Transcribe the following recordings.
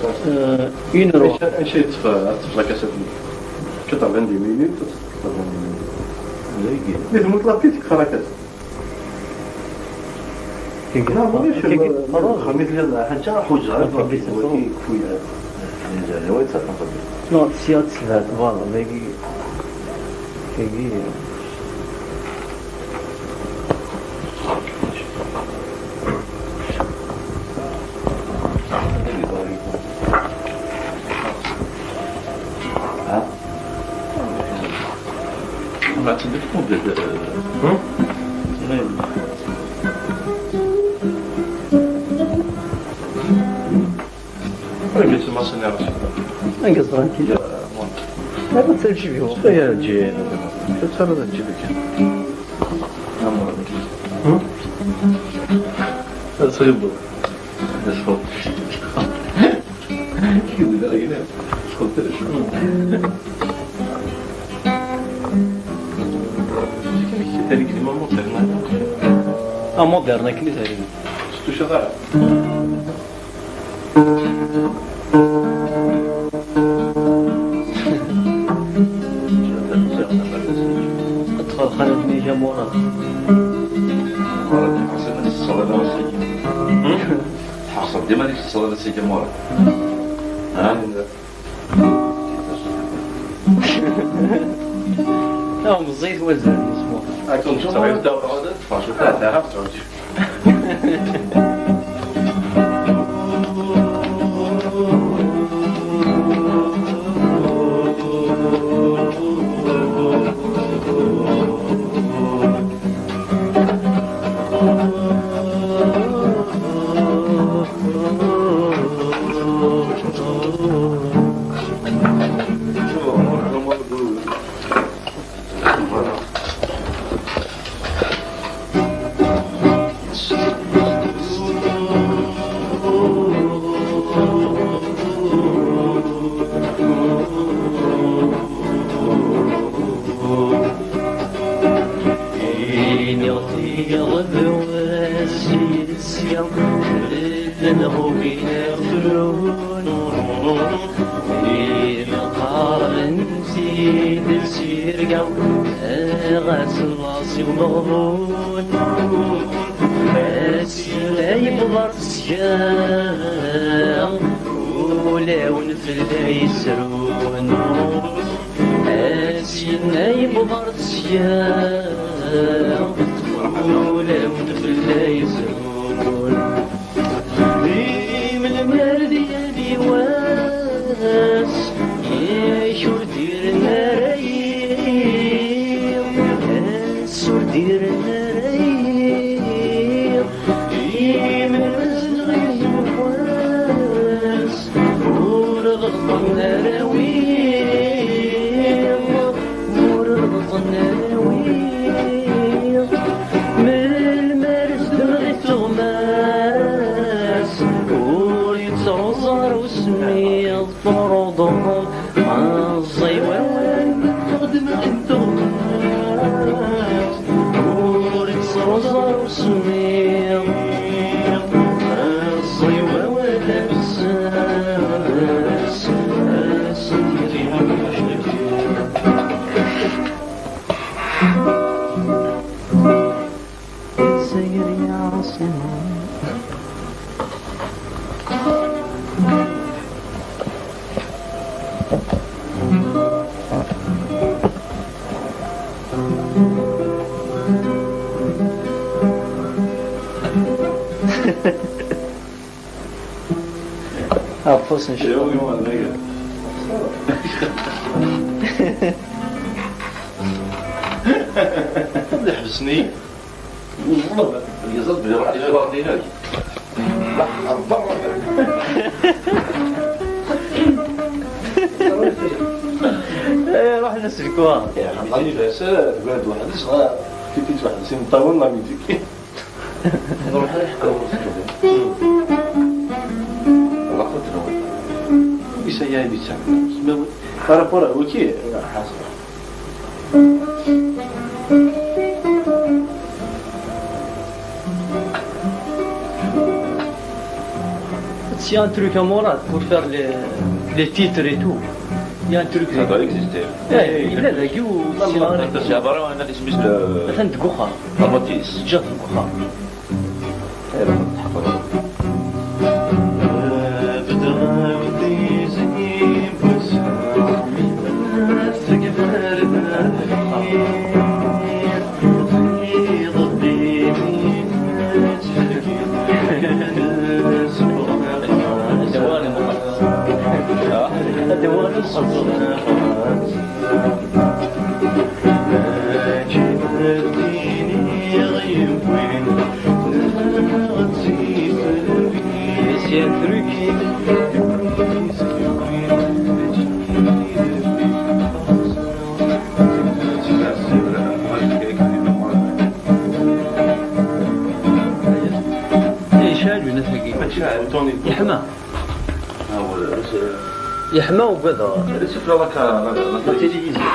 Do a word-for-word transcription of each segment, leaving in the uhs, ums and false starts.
Euh, une heure. Acu, acu yeṭṭef, ad teṭṭef la cassette-nni? Quatre-vingt-dix minutes, quatre-vingt-dix minutes. Dagi. Di tmurt la pit, kfar akka. Tigi. Non, ماشي، tigi. Xamis llan ḥaǧa ḥuǧa. Tigi. Waki kfuya. Wa yettafan. Non, sya tesbhat, voilà, dagi. Tigi. Hein? Ma tedda tfuded. Hmm? Anga-tt maṣi-nni? Anga-tt tranquille. Ya, bon. Ma tettali-d cbi. Ya, ǧi. Tettara-d ǧi-k. Hmm? Ad tɣibeḍ. Yebda ɣina. Txeddec. Targit ma moderne. Ah, moderne akken i tergit. Ur testucaḍ ara. Ad txelxal-nni a Murad. Murad, ḥaṣel ad tessawal ara sagi. Hmm? Tḥeṣṣel dima deg teṣṣaḍ ad tt-id-imuṛ. Ha? Aw, meẓẓiyit wazal n usmuḥ. Akken tettɣil ddaw ɣadet, tfacu ta, ta, ha, tettɛuǧ. Iniɣ-t i yiɣeḍ-iw, s yid-s sya, llan ɣubin iɣefrun, imi qqaren-t-id s yirga, ɣas laẓ-iw meɣbun. A s-yenna yewweḍ ar tesga, ulawen fell-i yesrun. A s-yenna yewweḍ ar tesga, ulawen fell-i yesrun. Di melmar di yal iwass, yak ur d-irn ara yiḍ, ass ur d-irn ara yiḍ, imelmazen ɣer yiwwas, ur ɣelṭen ara wiḍ, ur ɣelṭen ara wiḍ. Melmi ara s-d-nɣi tuɣmas, ur yettruẓ ara usemmiḍ, ur uḍen, meẓẓi wawal, txeddem-d tuɣmas, ur yettruẓ ara usemmiḍ, meẓẓi wawal, abessas, ass n tmacahut. Seyr ya Ṛaṣima. Aṭas n ccɣel. Ad iḥbes-iyi. Lgaz ad d-iruḥ di lweqt-inek. Eh, ruḥen aselku. Ɛni d ass, eh, tgad weḥd-s, dɣa titit weḥd-s, imeṭṭawen la musique. Nruḥ ad iḥekker ɣur-s. Laqut nwen. Isa ya ibi tsaɛna. Par rapport à wiki, ḥaseb. Ad Il y a un truc à Mourad pour faire les, les titres et tout. Il y a un truc. Ça doit exister. Eh, il est là, Guillaume. C'est vrai, on a des smises de. Attends, de Goukha. La moitié. Déjà de Goukha. C'est un truc. Yecɛel winat-agi. Yeḥma. Yeḥma ugadeɣ. La télévision.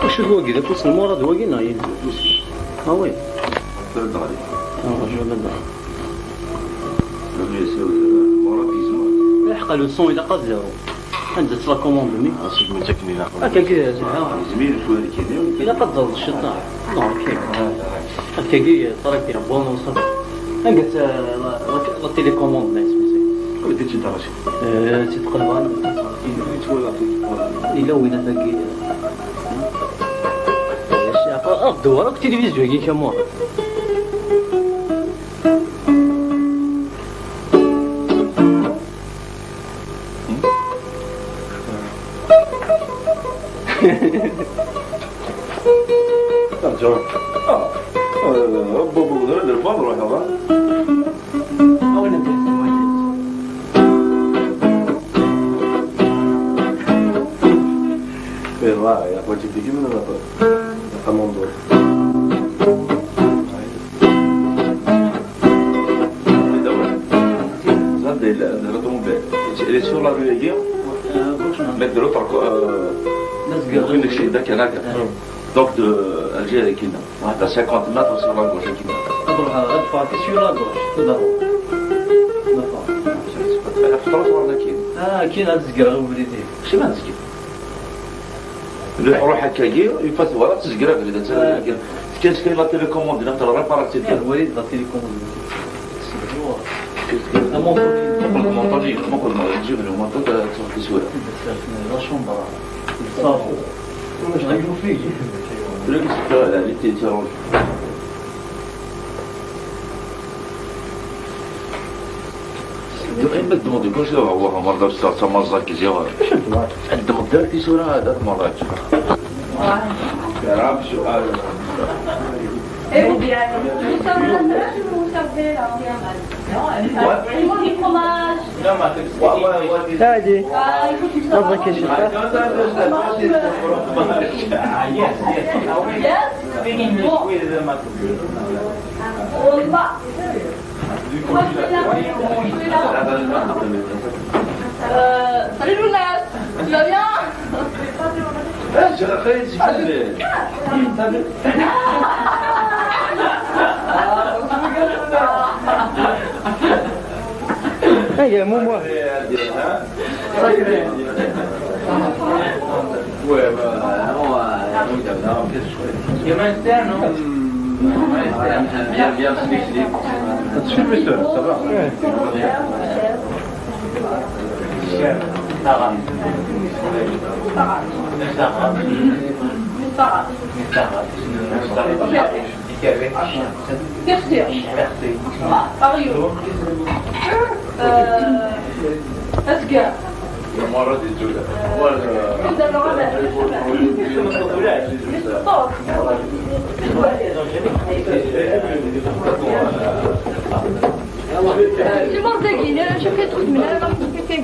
Acu d wagi? D afus n Murad wagi neɣ yelli? Ah oui. Ah, je vais là. Iḥqa, le son ilaq ad zéro. Anda-tt la commande-nni? Asegmi akken ilaq. Akkagi, zha. Yezmir tura kini. Ilaq ad d-taẓeḍ ciṭṭaḥ. Non, ok. Akkagi, très bien, bon, on s'en. Anda-tt, euh, la, la, la télécommande-nni, isem-is? Ur d-ittedder acemma. Eh, si tqelban. Yettwala. Yella winat-agi. Ad dewwer akk tilivizyu-agi kamur. Attends. Ah. Euh, hop, hop, hop, hop, hop, hop, hop. Ah ouais, le texte, ouais. Mais là, il y a pas de figure, mais là, pas. Il y a pas mon doigt. Regarde, la, la, la tombe. Elle est sur la rue Aguirre. Euh, gauche, non. Mais de l'autre côté, euh, donc, de Alger, qui est là. Ouais. T'as cinquante mètres sur la gauche, qui est là. D'accord, euh, sur la gauche, tout d'abord. D'accord. Ah, كاين هاد الزقير غير وليدي. شي ما نزكي. Ruḥ, ruḥ akkagi, une fois twalaḍ, tezger abrid, ad tara. Ah. Tefka-tt kan la télécommande, la réparation. Ah, oui, la télécommande. Muqel, muqel, muqel, muqel, la chambre. Tura kif tefka, la, les petits rouges. Dɣa ma d-demande kul شيء هو مرضى الشرطة ما زاك زيوا. عندهم الدار في سورة هذا المرض. هادي. هذاك الشيء. والله. Euh, salut Jonas, tu vas bien? Hey, il y a un moment. Sacré. Tu filmes, ça, ça va. Merci. Mario. Euh, Asgar. C'est mort, Dagui, là, je fais trop de mal, là, je fais.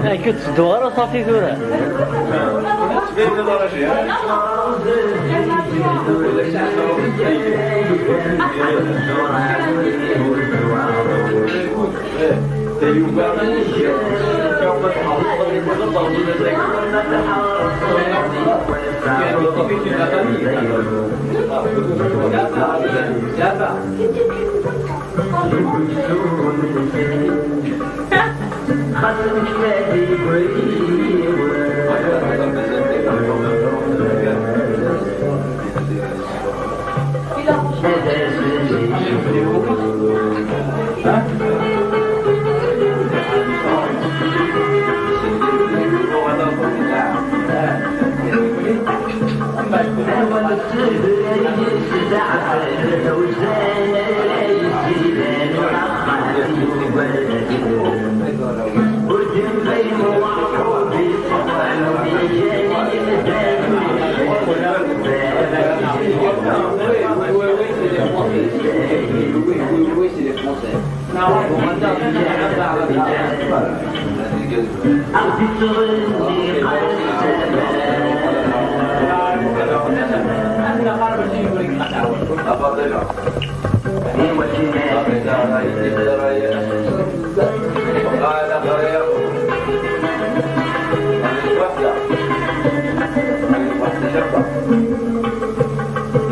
Nekk ur ttedduɣ ara ṣafi tura.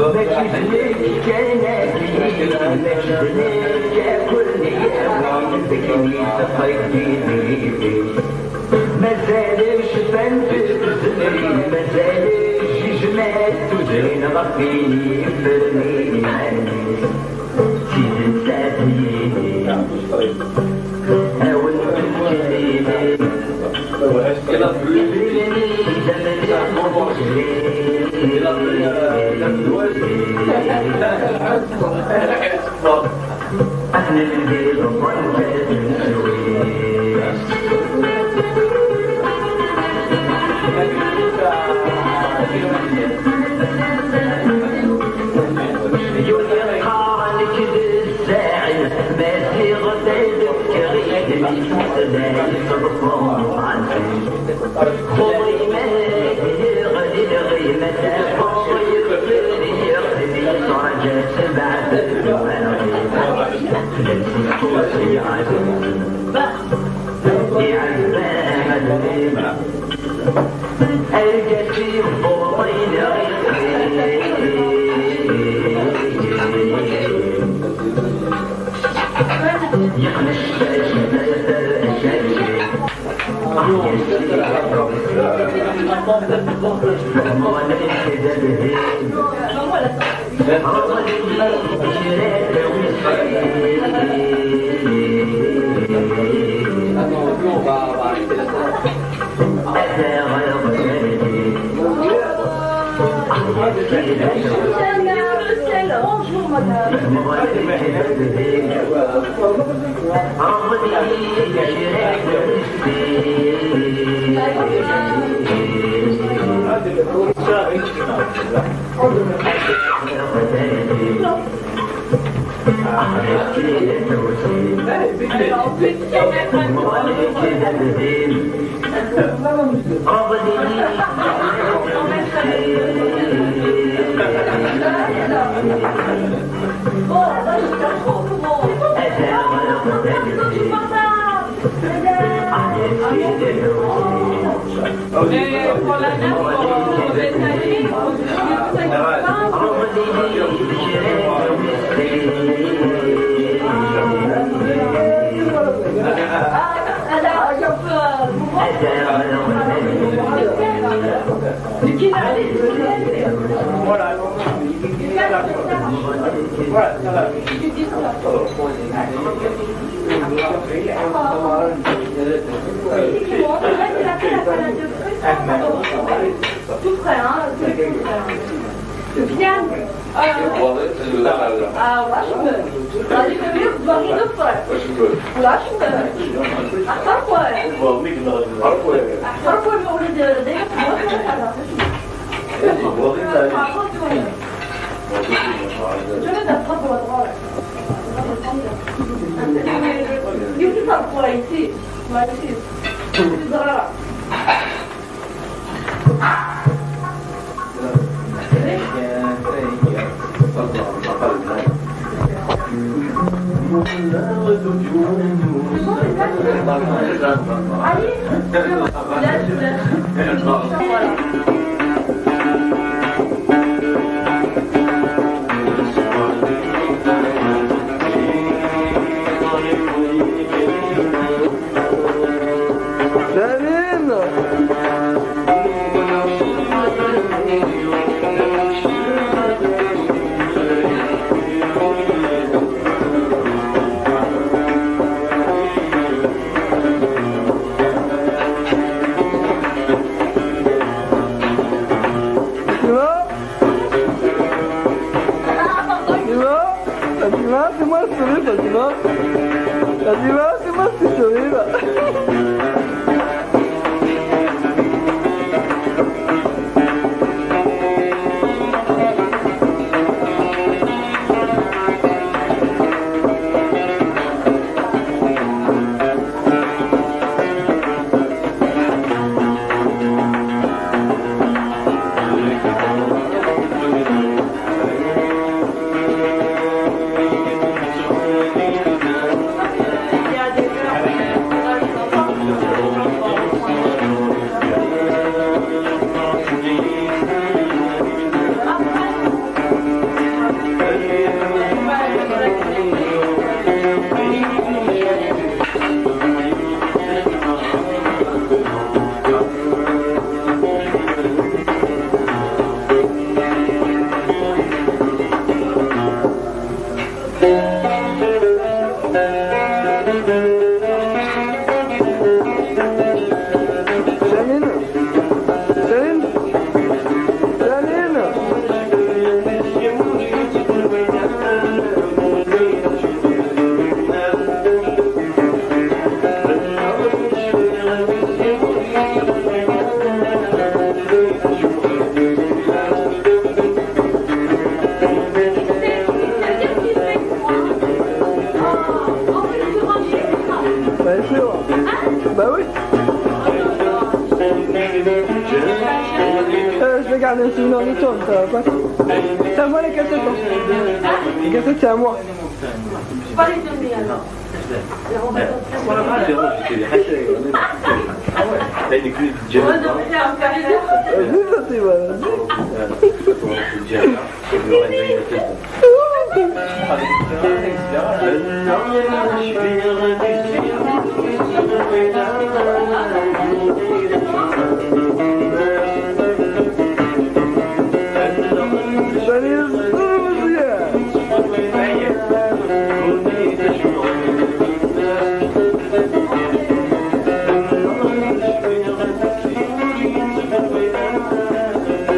Mačči d nekk kan, mačči d nekk akk, nniɣ-awen deg mi teṭṭeg tiziri. Mazal cfant tzemrin, mazal jijmat tudrin ɣef win yefren iman-is. Tidet ad yini, awen ttkellimi. Idrimen-is d aman iqburen. Ad neldi ḍeffer lfal n ccwi. Yuli qqaren-k d zzaɛi, ma ziɣ d ayefki i d-yettmeslay s tḍeffa n uqansi. Xur iman-agi yeɣli lɣimat, xur yeffer yiɣli, yettṛaǧa sebɛa tedwari. Llan s ṣṣut yeɛzem, iɛebba alim. Argaz yebbuṭ ineɣ-it. Yeqmec Bonjour, madame. Tout près, hein, c'est tout près, hein. Bien. Ah, vachement. Allez, venez, vous voyez deux fois. Vachement. Ah, pas quoi. Ah, pas quoi, mais on est de, d'ailleurs, moi, je vois ça, là. Je vais t'attraper au droit, là. Ici, ça, quoi, ici. Ouais, ici. C'est drôle. Fatima, Fatima, c'est moi qui souris là. Bien sûr. Bah oui. Euh, je vais garder le souvenir du tour, ça va pas. C'est à moi les cassettes, hein. Les cassettes, c'est à moi. Pas les demi alors. Euh, vive la Taïwan.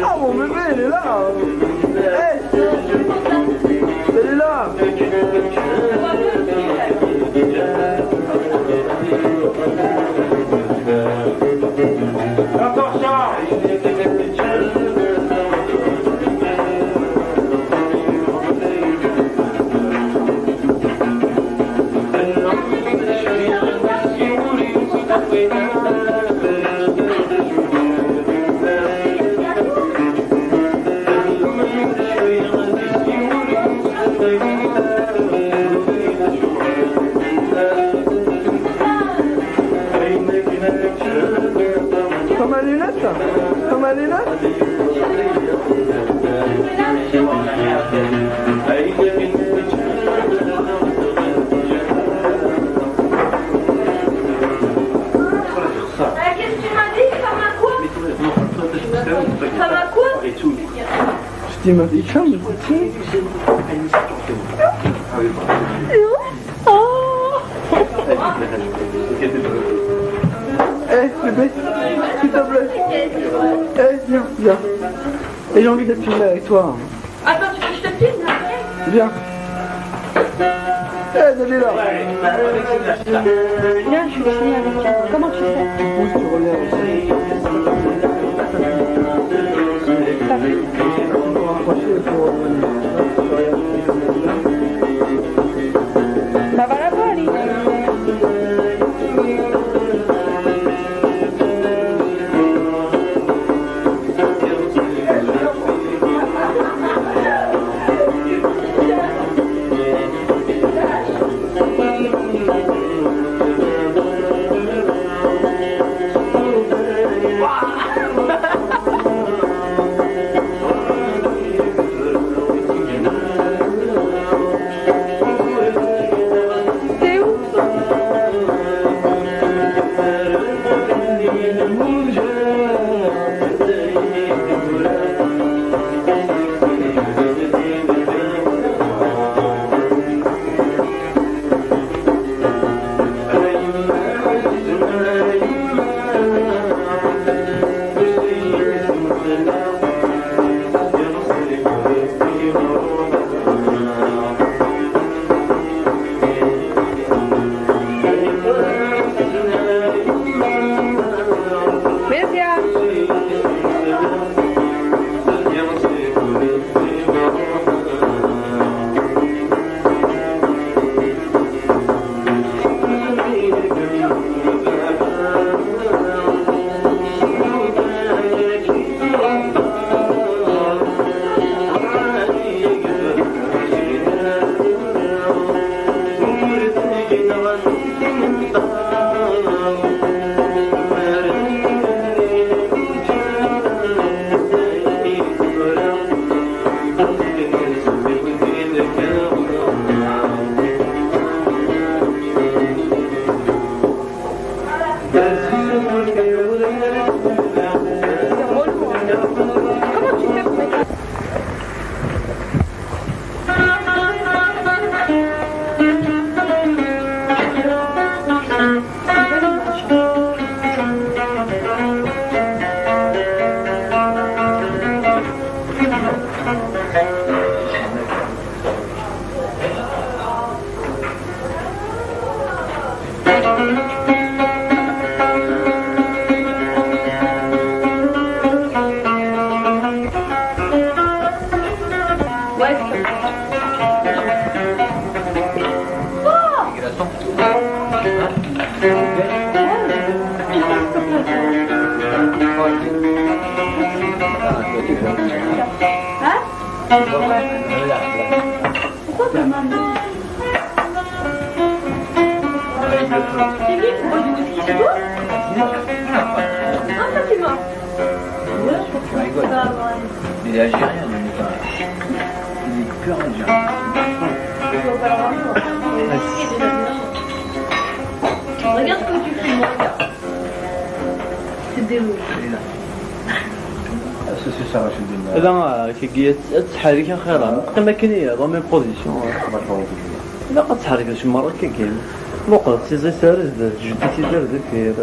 Ah, mon bébé, il est là. Hey, il est là. Comme ma lunette, comme ma lunette. Qu'est-ce que tu m'as dit ? Ça m'a quoi ? Ça m'a quoi ? Je dis, mais putain, mais c'est qui ? Oh. Eh, bébé, s'il te plaît. Eh, viens, viens. Et j'ai envie d'être filmé avec toi. Attends, tu veux que je te filme là ? Viens. Eh, Dalila. Viens, je suis filmée avec toi. Comment tu fais ? Tu pousses, tu reviens aussi. T'as vu ? Ma va la Poli. Mezya. Pourquoi t'as mal? C'est lui qui boit du whisky, c'est toi? Ah, ça, c'est mort. Ouais, je comprends pas, ouais. Il est algérien, mais il est pas, il est pur algérien. Tu vois pas le rapport. Regarde ce que tu fais, mon gars. C'est des mots. Ala, kagi ad tettḥerrik axir-a. Qqim akken i la même position. Ilaq ad tettḥerrik d cemmer akka kan. Muqel, tiẓi-s ar zdat, jeddi-s ar deffir.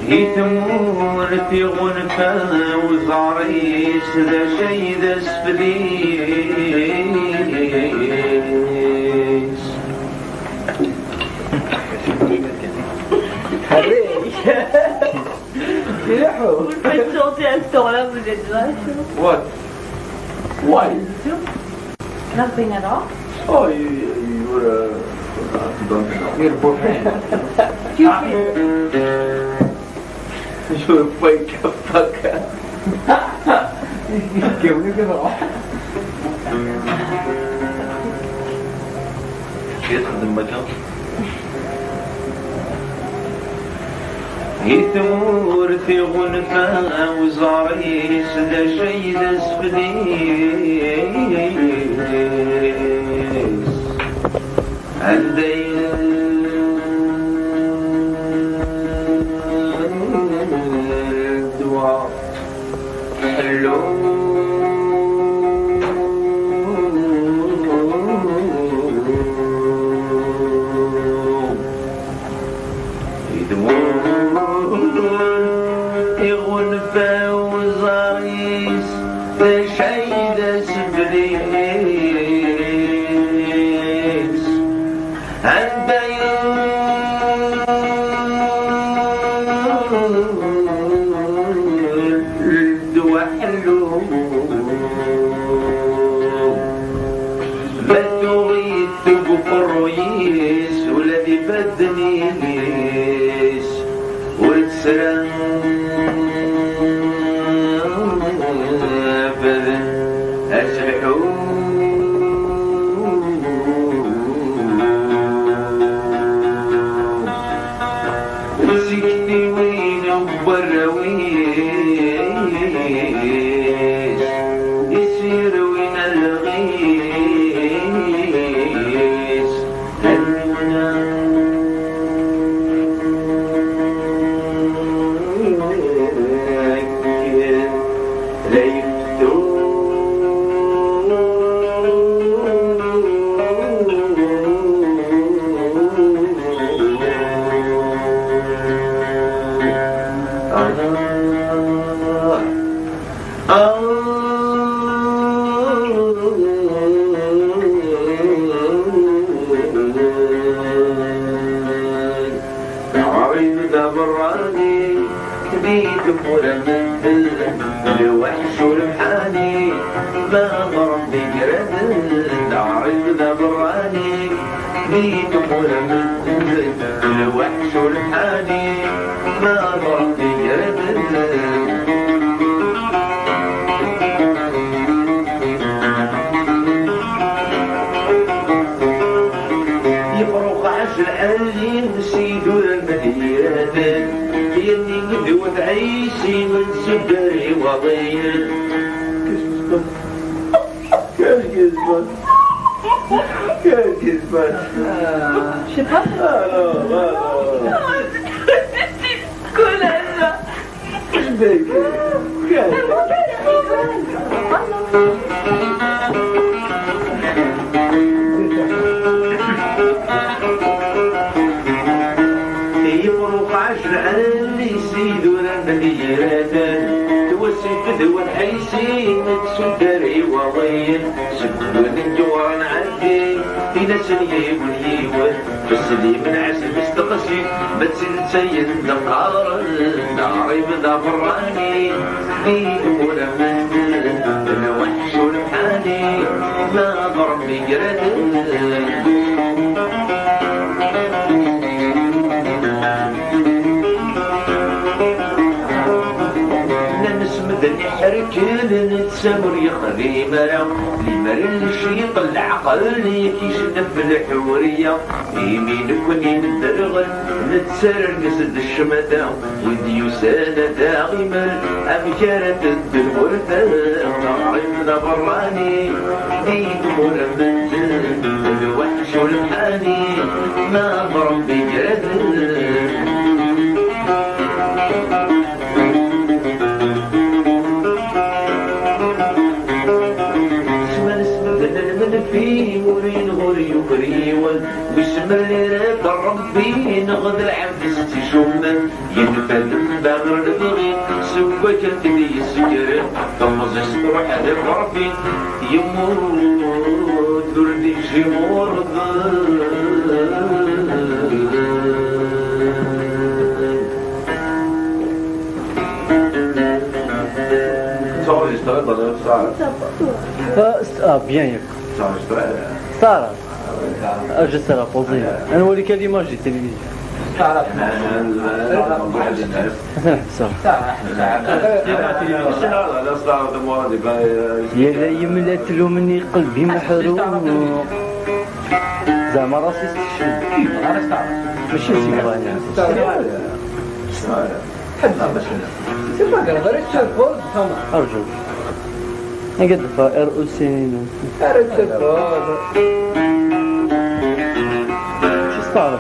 Di tmurt iɣunfa uẓar-is, d acu ay d asfel-is? Vous faites chanter à ce temps-là, vous êtes vache. What? Why? Nothing at all. Oh, you, you were, uh, I don't know. You're boyfriend. You feel. You're a fake fucker. Give me the. Yes, the matter. Di tmurt iɣunfa uẓar-is, d acu ay d asfel-is? Anda yella ddwa? Ḥellu. Idwun iɣunfa uẓar-is, d acu ay d asfel-is? Anda yella ddwa ḥellu? Ma tuɣ-it deg uqerruy-is, ula d ibadden-is ur ttesran abaden. Aselḥu. Tiktiwin n warraw-is, i s-yerwin alɣis, almuna. d aberrani, di tmura medden, lweḥc u lemḥani, ma d Ṛebbi igraden, d aɣrib d aberrani, di tmura medden, lweḥc u lemḥani, ma d Ṛebbi igraden. Yefruq ɛac lḥal-im s idurar mediraten, yal mi d-iwet ɛisi, tsuddar iwaḍiyen. Qu'est-ce qui se passe ? Qu'est-ce qui se passe ? Je sais pas. Alors, alors. Collage. Yefruq ɛac lɛali s idurar d yiratan, twasif d wanḥaysin, tsuddar iwaḍiyen, seg wudem n yewran ɛeddi, in-asen yiwen yiwen. Teslim lɛezm isteqsi, ma d tidet ayen d-qqaren, d aɣrib d aberrani, di tmura medden, lweḥc u lemḥani, ma d Ṛebbi igraden. Nnan-as medden iḥerken, netta ur yexdim ara, limer n lecyiṭ n leɛqel, yak icennef lḥuriya. Imi nekkni nedderɣel, nettarra-s-d ccmata, wid d-yusan ad aɣ-imal, amek ara teddu lmurt-a? Aɣrib d aberrani, di tmura medden, lweḥc u lemḥani, ma d Ṛebbi igraden. Sman sbedden lmenfi, ur yenɣur yuker yiwen, wis merra d Ṛebbi, neɣ d lɛebd s-tt-icummen, yenfad mbaɣer lebɣi, seg wakal d-yessekren, temẓi-s truḥ d Ṛebbi, yemmut ur d-yejji ɣur-, T'enregistres, madame Sarah ? Ah, c'est- ah, bien, yak. T'enregistres ? Sarah. Ah, je serai posé. أنا أوريك l'image de télévision. Sarah. Ça. يا لا يملى تلومني قلبي محروق. زعما راسي استشهد. ماشي زعما يعني. C'est pas grave, arrête de faire pause, ça va. أرجوك. نقدر ار او سي. Arrête de faire pause. شو صار؟